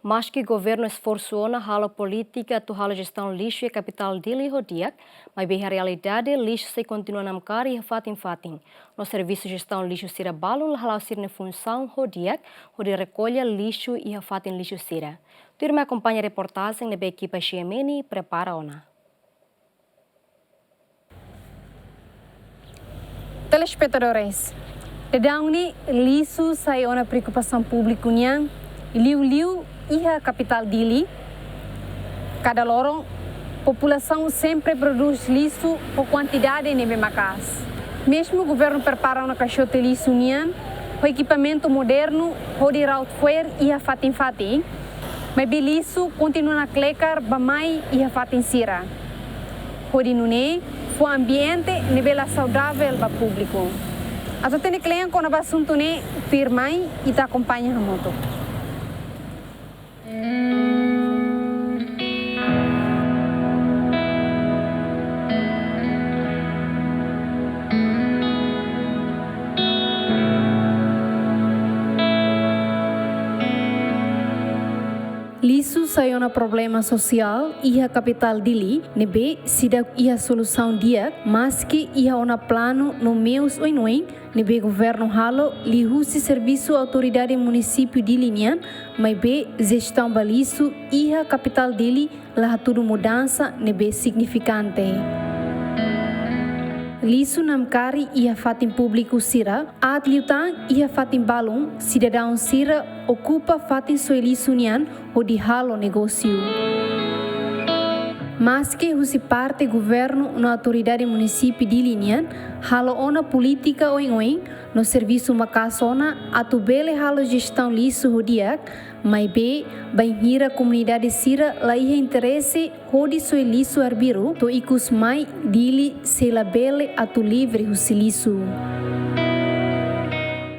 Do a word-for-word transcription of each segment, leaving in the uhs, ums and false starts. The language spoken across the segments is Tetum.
Maski governu esforsu ona halo polítika atu halo jestaun lixu iha kapitál Dili ho di'ak, maibé iha realidade lixu sei kontinua namkari iha fatin-fatin. No servisu jestaun lixu sira balun la hala'o sira-nia funsaun ho di'ak, hodi rekolla lixu iha fatin lixu sira. Tuirmai akompaña reportajen ne'ebé ekipa G M N prepara ona. Telespetadores, daudaun ne'e lixu sai ona preokupasaun públiku nian, liuliu iha kapitál Dili. Kada loron, populasaun sempre prodús lixu ho kuantidade ne'ebé maka'as. Mezmu governu prepara ona kaixote lixu nian ho ekipamentu modernu hodi ra'ut fo'er iha fatin-fatin, maibé lixu kontinua naklekar bá-mai iha fatin sira, hodi nune'e fó ambiente ne'ebé la saudavel ba públiku. Atu hatene kle'an kona-ba asuntu ne'e, tuirmai ita akompaña hamutuk. Lixu sai ona problema sosiál iha kapitál Dili, ne'ebé seidauk iha solusaun di'ak, maski iha ona planu no meius oin-oin ne'ebé governu halo liuhusi servisu autoridade munisípiu Dili nian, maibé jestaun ba lixu iha kapitál Dili la hatudu mudansa ne'ebé signifikante. Lixu namkari iha fatin públiku sira, aat liután iha fatin balun, sidadaun sira okupa fatin soe lixu nian hodi halo negósiu. Maski husi parte governu no autoridade munisípiu Dili nian halo ona polítika oin-oin no servisu maka'as ona atu bele halo jestaun lixu ho di'ak, maibé bainhira komunidade sira la iha interese hodi soe lixu arbiru, to'o ikus mai Dili sei labele atu livre husi lixu.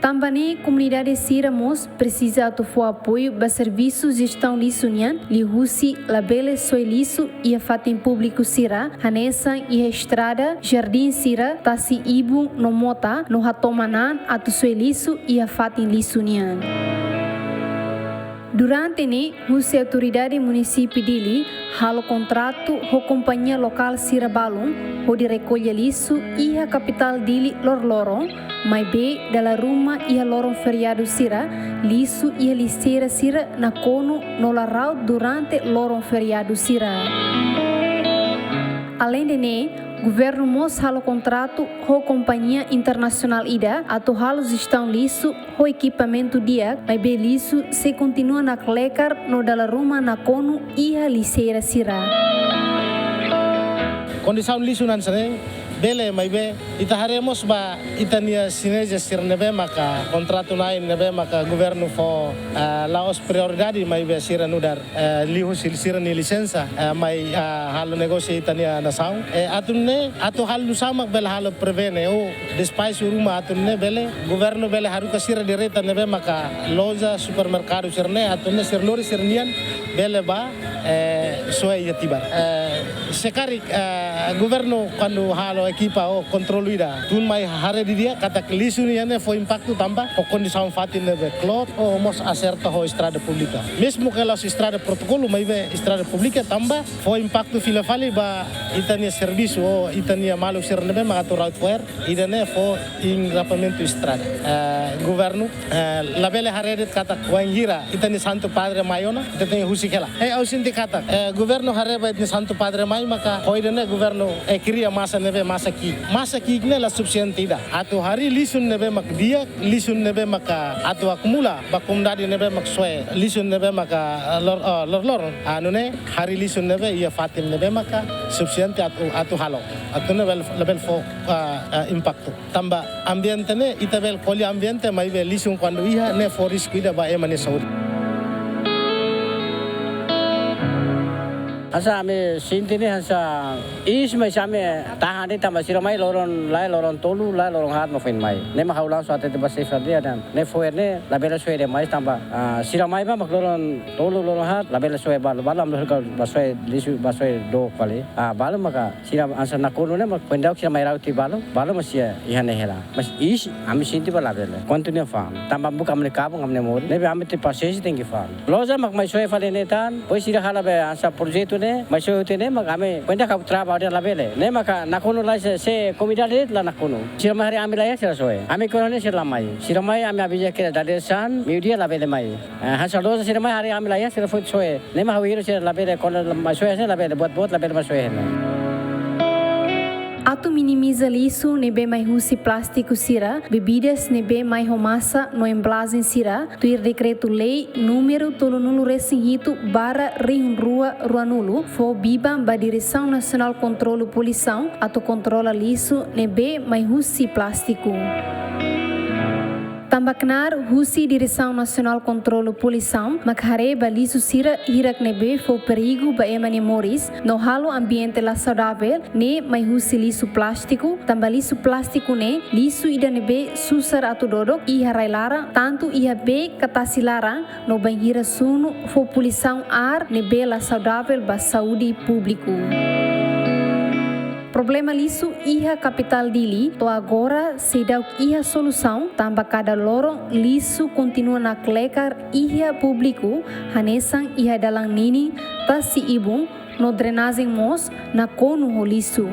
Tanba ne'e komunidade sira mós presiza atu fó apoiu ba servisu jestaun lixu nian, liuhusi labele soe lixu iha fatin públiku sira, hanesan iha estrada, jardín sira, tasi ibun no mota, no hatoman an atu soe lixu iha fatin lixu nian. Durante ne'e, husi autoridade munisípiu Dili halo kontratu ho kompañia lokál sira balun hodi rekolla lixu iha kapitál Dili loroloron, maibé dala ruma iha loron feriadu sira, lixu iha lixeira sira nakonu no la ra'ut durante loron feriadu sira. Aleinde ne'e, governu mós halo kontratu ho kompañia internasionál ida atu halo jestaun lixu ho ekipamentu di'ak, maibé lixu sei kontinua naklekar no dala ruma nakonu iha lixeira sira. Kondisaun lixu hanesan ne'e bele, maibé ita haree mós ba ita-nia sinerjia sira ne'ebé maka kontratu na'in ne'ebé maka governu fó, eh, la'ós prioridade, maibé sira nu'udar, eh, liuhusi sira-nia lisensa, eh, mai, eh, halo negósiu ita-nia nasaun. Eh, atu nune'e, atu halo nusá mak bele halo prevene ou despaxu ruma, atu nune'e bele governu bele haruka sira direta ne'ebé maka loja, supermerkadu sira-ne'e, atu nune'e sira lori sira-nian bele bá, eh, soe iha Tibar. Eh, se karik, eh, governu kuandu halo ekipa ou kontrolu ida, tun mai haree didi'ak katak lixu nian ne'e fó impaktu tanba ho kondisaun fatin ne'ebé kloot ou mós aserta ho estrada públika. Mezmu ke la'ós estrada protokolu, maibé estrada públika tanba fó impaktu fila fali ba ita-nia servisu ou ita-nia maluk sira ne'ebé mak atu ra'ut fo'er, ida-ne'e fó engarrafamentu estrada. Eh, governu, eh, labele haree de'it katak wainhira ita-nia Santu Padre mai ona, ita tenke husik hela. Eh, ha'u sente katak, eh, governu haree ba ita-nia Santu Padre mai maka ho ida-ne'e governu, eh, kria masa ne'ebé masa ki'ik. Masa ki'ik ne'e la sufisiente ida atu harii lixu ne'ebé mak di'ak, lixu ne'ebé maka atu akumula ba komunidade ne'ebé mak soe lixu ne'ebé maka, eh, lor-, eh, loroloron. Ah, nune'e harii lixu ne'ebé iha fatin ne'ebé maka sufisiente atu, atu halo. Atu nune'e bele, labele fó, ah, ah, impaktu. Tanba ambiente ne'e, ita bele ko'alia ambiente, maibé lixu kuandu iha ne'e fó risku ida ba ema nia saúde. Hanesan ami sente ne'e hanesan iis, mas ami tahan de'it tanba sira mai loron, la'ós loron tolu, la'ós loron haat mak foin mai. Ne'e mak ha'u langsung hatete ba xefe aldeia dehan ne'e fo'er ne'e labele soe demais tanba, ah, sira mai ba mak loron tolu, loron haat, labele soe balu, balu ami lalika ba soe lixu, ba soe dook fali. Ah, balu maka sira hanesan nakonu ne'e mak foin daudauk sira mai rauti balu, balu mak sira iha ne'e hela. Mas iis ami sente ba labele. Kontinua fa'an. Tanba buka ami-nia kabun, ami-nia moris. Ne'ebé ami-nia pasiénsia tenke fa'an. Loja mak mai soe fali ne'e tan, depois sira halo be hanesan projetu ne'e, mai soe hotu ne'e mak ami foin daudauk ha'u trava de'it labele. Ne'e maka nakonu la'ós se, se komunidade de'it la nakonu. Sira mai haree ami la iha sira soe. Ami kona ne'e sira la mai. Sira mai ami aviza kedas dadeer san, meiudia labele mai. Eh, hanesan loja sira mai haree ami la iha sira foin soe. Ne'e mak ha'u hira sira labele kona mai soe, sira labele buat-buat labele mai soe ne'e. Atu minimiza lixu ne'ebé mai husi plástiku sira, bebidas ne'ebé mai ho masa no embalajen sira, tuir dekretu-lei númeru tolunulu-resin-hitu barra rihun rua ruanulu, fó biban ba Diresaun Nasionál Kontrolu Poluisaun atu kontrola lixu ne'ebé mai husi plástiku. Tanba knaar husi Diresaun Nasionál Kontrolu Poluisaun mak haree ba lixu sira hirak ne'ebé fó perigu ba ema nia moris no halo ambiente la saudavel, ne'e mai husi lixu plástiku, tanba lixu plástiku ne'e lixu ida ne'ebé susar atu dodok iha rai-laran, tantu iha beik ka tasi laran, no bainhira sunu fó poluisaun ar ne'ebé la saudavel ba saúde públiku. Problema lixu iha kapitál Dili to'o agora seidauk iha solusaun, tanba kada loron lixu kontinua naklekar iha públiku, hanesan iha dalan ninin, tasi-ibun, no drenajen mós nakonu ho lixu.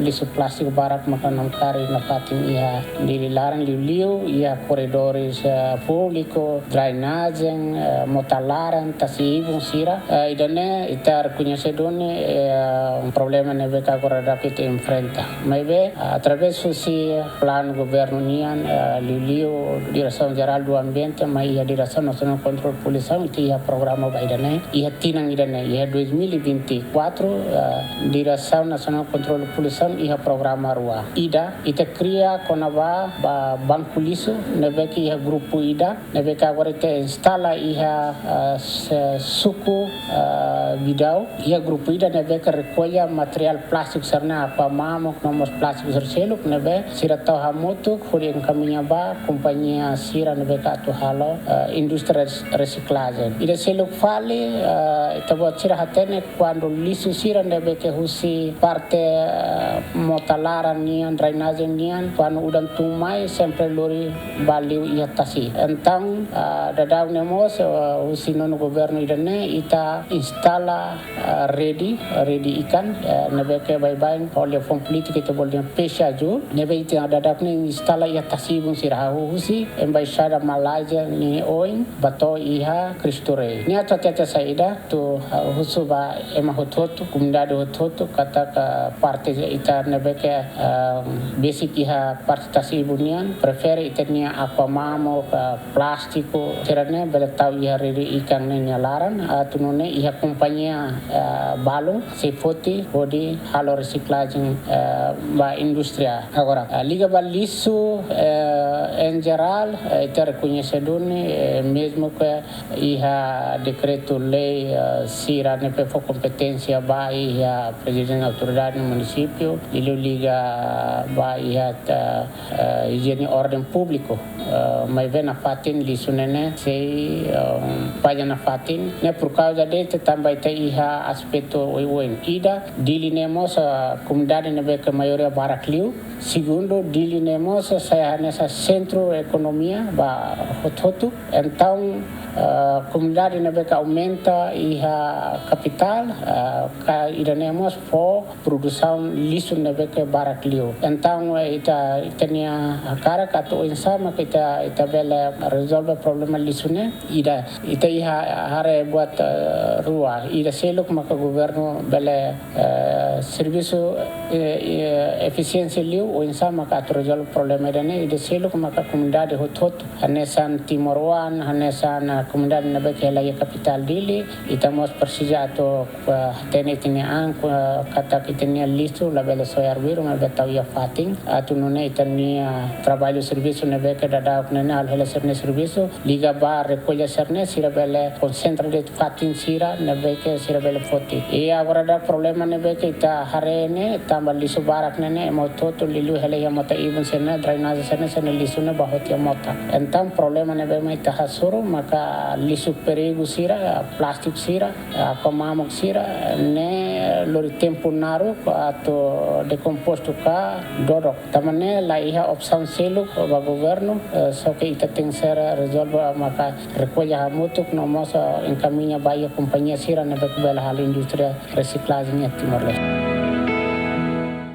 Lixu plástiku barak maka namkari nafatin iha Dili laran, liuliu iha korredores, eh, públiku, drenajen, eh, mota laran, tasi-ibun sira. Eh, ida-ne'e ita rekoñese duni, eh, problema ne'ebé ke agora daudauk ita enfrenta. Maibé, eh, através husi planu governu nian, eh, liuliu Diresaun Jerál do Ambiente, mai iha Diresaun Nasionál Kontrolu Poluisaun, ita iha programa ba ida-ne'e, iha tinan ida-ne'e, iha dois mil e vinte e quatro, eh, Diresaun Nasionál Kontrolu Poluisaun iha programa rua. Ida, ita kria kona-ba, ba banku lixu, ne'ebé ke iha grupu ida, ne'ebé ke agora ita instala iha, eh, se-, suku, eh, Bidau, iha grupu ida ne'ebé ke rekolla materiál plástiku sira-ne'e, Aqua Mamuk, no mós plástiku sira seluk, ne'ebé sira tau hamutuk, hodi enkamiña ba kompañia sira ne'ebé ke atu halo, eh, indústria res-, resiklajen. Ida seluk fali, eh, ita-boot sira hatene, kuandu lixu sira ne'ebé ke husi parte, eh, mota laran nian, drenajen nian, kuandu udan tun mai, sempre lori ba liu iha tasi. Entaun, ah, daudaun ne'e mós, ah, husi nonu governu ida-ne'e, ita instala, ah, rede, rede ikan, eh, ne'ebé ke baibain, ho liafuan polítika ita bolu dehan peixe azul, ne'ebé ita daudaun ne'e instala iha tasi-ibun sira, hahú husi Embaixada Malázia nia oin, ba to'o iha Cristo Rei. Ne'e atu hatete saida, atu, ah, husu ba ema hotu-hotu, komunidade hotu-hotu, katak parte ita ne'ebé ke, ah, besik iha parte tasi-ibun nian, prefere ita-nia Aqua Mamuk, ah, plástiku, sira-ne'e bele tau iha rede ikan ne'e nia laran, atu nune'e iha kompañia, ah, balun sei foti hodi halo resiklajen, ah, ba indústria. Agora, ah, liga ba lixu, eh, em geral, eh, ita rekoñese duni, eh, mezmu ke iha dekretu-lei, eh, sira ne'ebé fó kompeténsia ba iha Prezidente Autoridade Munisípiu, liuliu liga ba iha, eh, eh, ijiene orden públiku, eh, maibé nafatin lixu ne'e ne'e sei, eh, paya nafatin, ne'e por kauza de'it tanba ita iha aspetu oioin. Ida, Dili ne'e mós, eh, komunidade ne'ebé ke maioria barak liu, segundu, Dili ne'e mós sai hanesan sentru ekonomia ba hotu-hotu. Entaun, eh, komunidade ne'ebé ke aumenta iha kapitál, eh, ka ida-ne'e mós fó produsaun lixu ne'ebé ke barak liu. Entaun, eh, ita, ita-nia hakarak atu oinsá maka ita, ita bele rezolve problema lixu ne'e. Ida, ita iha haree buat, eh, rua. Ida seluk maka governu bele, eh, servisu, eh, eh, efisiénsia liu, oinsá maka atu rezolve problema ida-ne'e, ida seluk maka komunidade hotu-hotu, hanesan timoroan, hanesan, eh, Komunidade ne'ebé ke hela iha kapitál Dili, ita mós presiza atu, eh, hatene ita-nia an, eh, katak ita-nia lixu labele soe arbiru, maibé tau iha fatin. Atu nune'e ita-nia traballu servisu ne'ebé ke daudaun ne'e halo hela sira-nia servisu, liga ba rekolla sira-ne'e, sira bele konsentra de'it fatin sira ne'ebé ke sira bele foti. I agora daudaun problema ne'ebé ke ita haree ne'e, tanba lixu barak ne'e, ne'e ema hotu-hotu liuliu hela iha mota ibun sira-ne'e, drenajen sira-ne'e, sira-nia lixu ne'e ba hotu iha mota. Entaun problema ne'ebé mak ita hasoru maka lixu perigu sira, plástiku sira, Aqua mamuk sira ne'e lori tempu naruk atu dekompostu ka dodok. Tanba ne'e la iha opsaun seluk ba governu, eh, só ke ita tenke ser rezolve maka rekolla hamutuk no mós, eh, enkamiña ba iha kompañia sira ne'ebé ke bele halo indústria resiklajen iha Timor-Leste.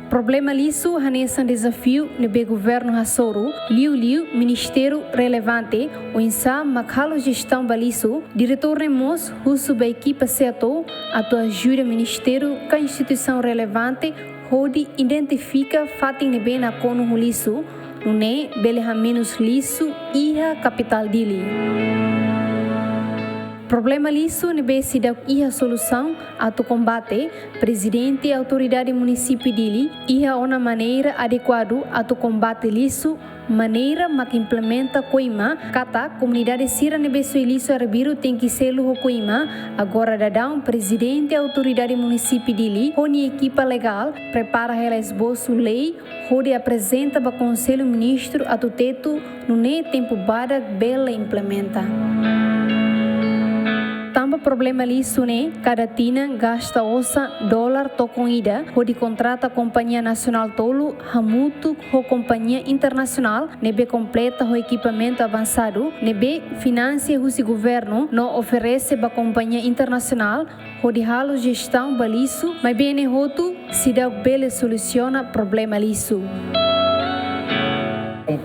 Problema lixu hanesan dezafiu ne'ebé governu hasoru, liuliu ministériu relevante, oinsá mak halo jestaun ba lixu, diretór ne'e mós husu ba ekipa SEATOU atu ajuda ministériu ka instituisaun relevante hodi identifika fatin ne'ebé nakonu ho lixu, nune'e bele hamenus lixu iha kapitál Dili. Problema lixu ne'ebé seidauk iha solusaun atu kombate, Prezidente Autoridade Munisípiu Dili iha ona maneira adekuadu atu kombate lixu, maneira mak implementa koima katak komunidade sira ne'ebé soe lixu arbiru tenke selu ho koima. Agora daudaun Prezidente Autoridade Munisípiu Dili ho nia ekipa legál prepara hela esbosu lei hodi aprezenta ba Konsellu Ministru atu tetu, nune'e tempu badak bele implementa. Tanba problema lixu ne'e, kada tinan gasta osan dolar tokon ida hodi kontrata kompañia nasionál tolu hamutuk ho kompañia internasionál ne'ebé kompleta ho ekipamentu avansadu ne'ebé finansia husi governu no oferese ba kompañia internasionál hodi halo jestaun ba lixu, maibé ne'e hotu seidauk bele solusiona problema lixu.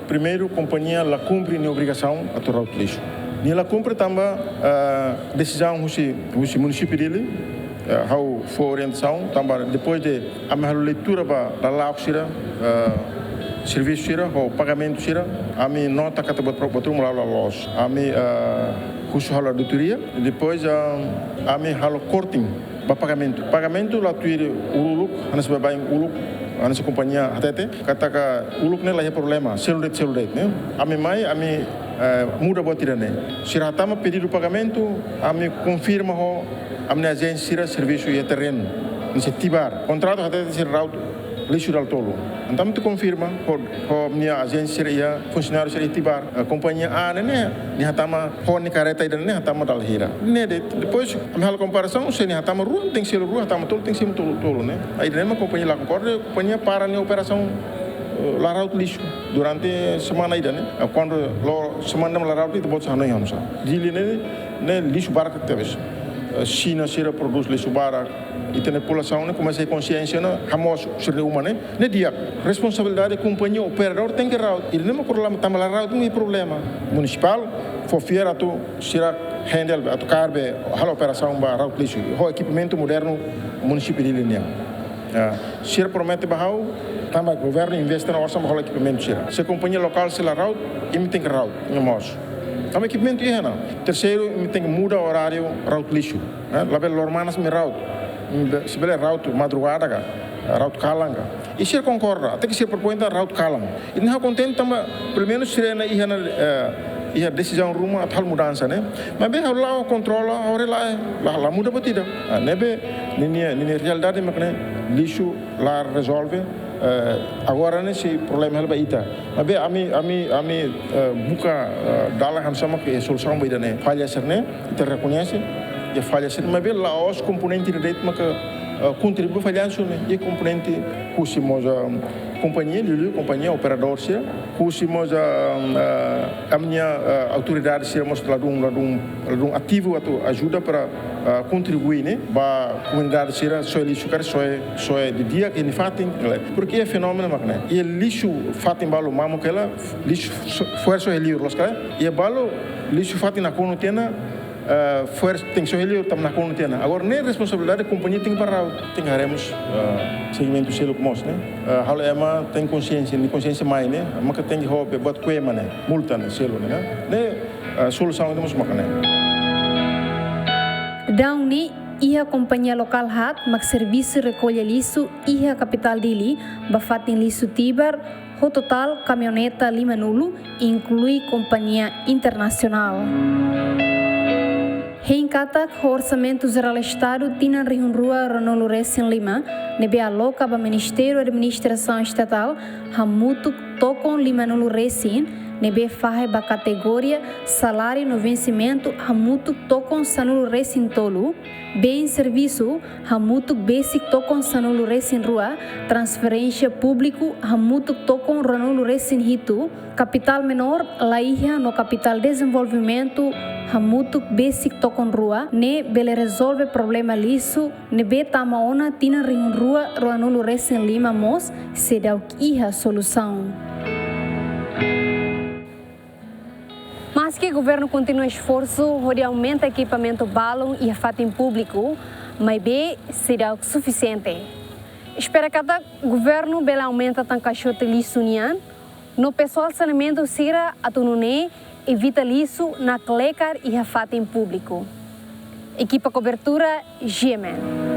Primeiru, kompañia la kumpre nia obrigasaun atu raut lixu. Nia la kumpre tanba, ah, desizaun husi, husi munisípiu Dili, ah, ha'u fó orientasaun, tanba depois de ami halo leitura ba lala'ok sira, ah, servisu sira, ho pagamentu sira, ami nota katak buat, buat ruma la, la loos. Ami, ah, husu halo auditoria, depois, ah, ami halo korting ba pagamentu. Pagamentu la tuir uluk, hanesan baibain uluk, hanesan kompañia hatete, katak uluk ne'e la iha problema, selu de'it, selu de'it, ne'e. Ami mai, ami, eh, muda buat ida-ne'e. Sira hatama pedidu pagamentu, ami konfirma ho ami-nia ajénsia sira servisu iha terrenu, hanesan Tibar. Kontratu hatete sira raut lixu dala tolu. Entaun ami atu konfirma ho, ho ami-nia ajénsia sira iha, funsionáriu sira iha Tibar. Eh, kompañia A ne'e, ne'e, nia hatama ho nia karreta ida-ne'e, nia hatama dala hira. Ne'e de'it, depois ami halo komparasaun, se nia hatama rua, tenke selu rua, hatama tolu, tenke selu tolu, tolu, ne'e. Ida-ne'e mak kompañia la konkorda, kompañia para nia operasaun, eh, la raut lixu durante semana ida, ne'e. Eh, kuandu loron semana ida la raut, ita-boot sei hanoin oinsá. Dili ne'e, ne'e lixu barak tebes. Eh, Xina sira prodús lixu barak, ita-nia populasaun ne'e komesa iha konxiénsia ne'e, hamoos sira-nia uma ne'e, ne'e di'ak. Responsabilidade kompañia operadór tenke raut. Ida-ne'e mak problema, tanba la raut ne'e problema. Munisipál fó fiar atu sira handle, atu kaer be, halo operasaun ba raut lixu. Ho ekipamentu modernu munisípiu Dili nian. Ah, sira promete ba ha'u, tanba governu investe ona osan ba halo ekipamentu sira. Se kompañia lokál sei la raut, imi tenke raut, imi mós. Tanba ekipamentu iha ona. Terseiru, imi tenke muda oráriu raut lixu. Eh, labele loron manas imi raut. Imi be-, se bele raut madrugada ka, raut kalan ka. I sira konkorda, até ke sira propoin atu raut kalan. I ha'u kontente tanba, pelumenus sira iha ona, eh, iha desizaun ruma atu halo mudansa, ne'e. Maibé ha'u la kontrola, ha'u haree la, la, la muda buat ida. Ah, ne'ebé, ninia, ninia realidade mak ne'e, lixu la rezolve, eh, agora ne'e sei problema hela ba ita. Maibé ami, ami, ami, eh, buka, eh, dalan hanesan mak solusaun ba ida-ne'e. Falla sira-ne'e, ita rekoñese, iha falla sira-ne'e, maibé la'ós komponente ida de'it maka, eh, kontribui fallansu ne'e, iha komponente husi mós, eh, kompañia, liuliu kompañia, operadór sira, husi mós, eh, eh, ami-nia, eh, autoridade sira mós ladún, ladún, ladún ativu atu ajuda para, eh, kontribui ne'e, ba komunidade sira soe lixu karik soe, soe didi'ak iha nia fatin, ne'e. Porke iha fenómenu mak ne'e. Iha lixu fatin balu mamuk hela, lixu so-, fo'er soe iha liur, loos ka lae? Iha balu lixu fatin nakonu tiha ona, eh, fo'er tenke soe iha liur tanba nakonu tiha ona. Agora ne'e responsabilidade kompañia tenke ba raut, tenke haree mós, eh, segimentu seluk mós, ne'e. Eh, halo ema tenke konxiénsia, nia konxiénsia mai, ne'e. Maka tenke ho be buat koima ne'e, multa ne'e, selu ne'e, ne'e. Ne'e Solusaun ida mós maka ne'e. Daudaun ne'e, iha kompañia lokál haat mak servisu rekolla lixu iha kapitál Dili ba fatin lixu Tibar ho totál kamioneta lima-nulu, inklui kompañia internasionál. Hein katak ho Orsamentu Jerál Estadu tinan rihun rua ruanulu resin lima ne'ebé aloka ba Ministériu Administrasaun Estatál hamutuk tokon lima-nulu resin, ne'ebé fahe ba kategoria saláriu no vensimentu hamutuk tokon sanulu resin tolu, bens servisu hamutuk besik tokon sanulu resin rua, transferénsia públiku hamutuk tokon ruanulu resin hitu, kapitál menór laiha no kapitál dezenvolvimentu hamutuk besik tokon rua, ne'e bele rezolve problema lixu ne'ebé tama ona tinan rihun rua ruanulu resin lima mós seidauk iha solusaun. Maski governu kontinua esforsu hodi aumenta ekipamentu balun iha fatin públiku, maibé seidauk sufisiente. Espera katak governu bele aumenta tan kaixote lixu nian, no pesoál saneamentu sira atu nune'e evita lixu naklekar iha fatin públiku. Ekipa kobertura, G M N.